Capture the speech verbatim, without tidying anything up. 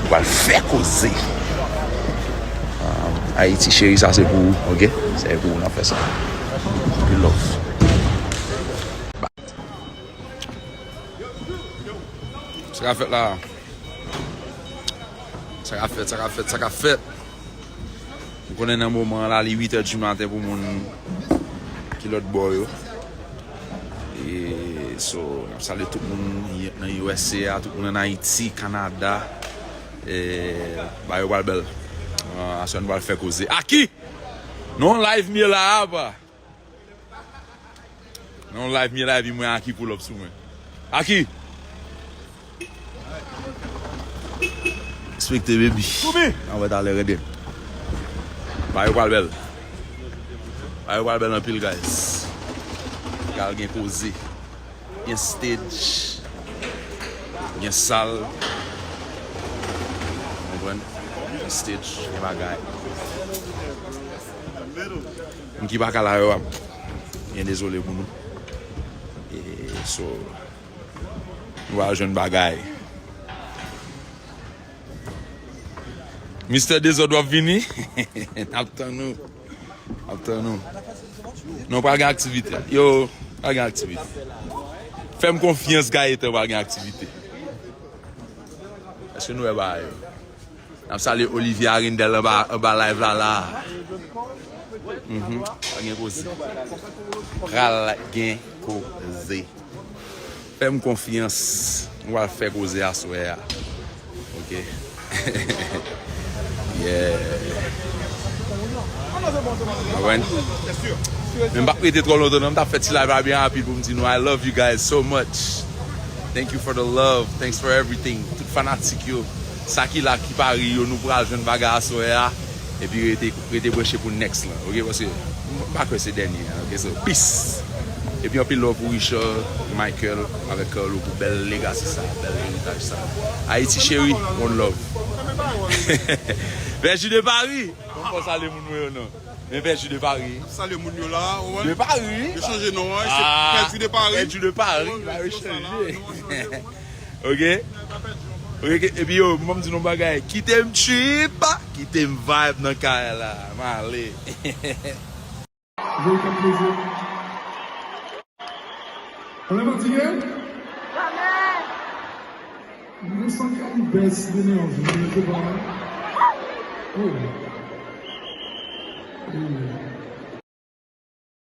Pral fè koze. Ah, Ayiti cheri, sa se pou ou, ok? Se pou ou n ap fè sa. Anpil love. Sa k ap fèt la? Sa k ap fèt, sa k ap fèt, sa k ap fèt? M konnen nan moman an la, li uit è di maten pou moun ki lòt bò yo. E, so, n ap salye tout moun nan U S A, tout moun ann Ayiti, Kanada, e, bagay yo pral bèl. Ah, aswè nou pral fè koze. Aki! Non, live m ye la a, pa. Non, live m ye la, epi mwen Aki pull up sou mwen. Aki! Respekte, baby. N a wè talè, rete. Bagay yo pral bèl. Bagay yo pral bèl anpil, guys. Pral gen koze. Gen stage. Gen sal. Konprann? Gen stage, gen bagay. Moun ki pa ka la yo ap byen dezole pou nou. E so, nou pral jwenn bagay. Mistè Dezòd, w ap vini? N ap tann ou. N ap tann ou. Non, pral gen aktivite. Yo, pral gen aktivite. Fè m konfyans, Gayetan, pral gen aktivite. Èske nou wè bagay yo? N ap salye Olivier Arindel anba, anba live la, la. Mhm. Pral gen koze. Pral gen koze. Fè m konfyans. Nou pral fè koze aswè a. Ok. Yeah. Konprann? Men m p ap rete twò lontan, non. M t ap fè ti live la byen rapid pou m di nou, I love you guys so much. Thank you for the love. Thanks for everything. Tout fanatik yo. Sa ki la, ki pa ri yo, nou pral jwenn bagay aswè a. Epi rete, rete branche pou next lan, ok? Paske m pa kwè se dènye an, ok? So, peace! Epi anpil love pou Richard, Michael, avèk Carlo pou bèl legasi sa, bèl eritaj sa. Ayiti cheri, one love. Vèji de Pari! Bon, fò salye moun mwen yo, non. Men Vèji de Pari. Salye moun yo la, ou wè? De Pari. Yo chanje non an, se Ah, Vèji de Pari. Vèji de Pari, Ou wè, ba yo se sa la, chanje. Nou chanje. Ok? Ok, epi yo, ban m di nou bagay. Kite m trip, kite m vibe nan kay la. M ale. Veritab plezi. Anlè fatige? Mwen santi yon bès de enèji, mwen te ba. Oh. Oh.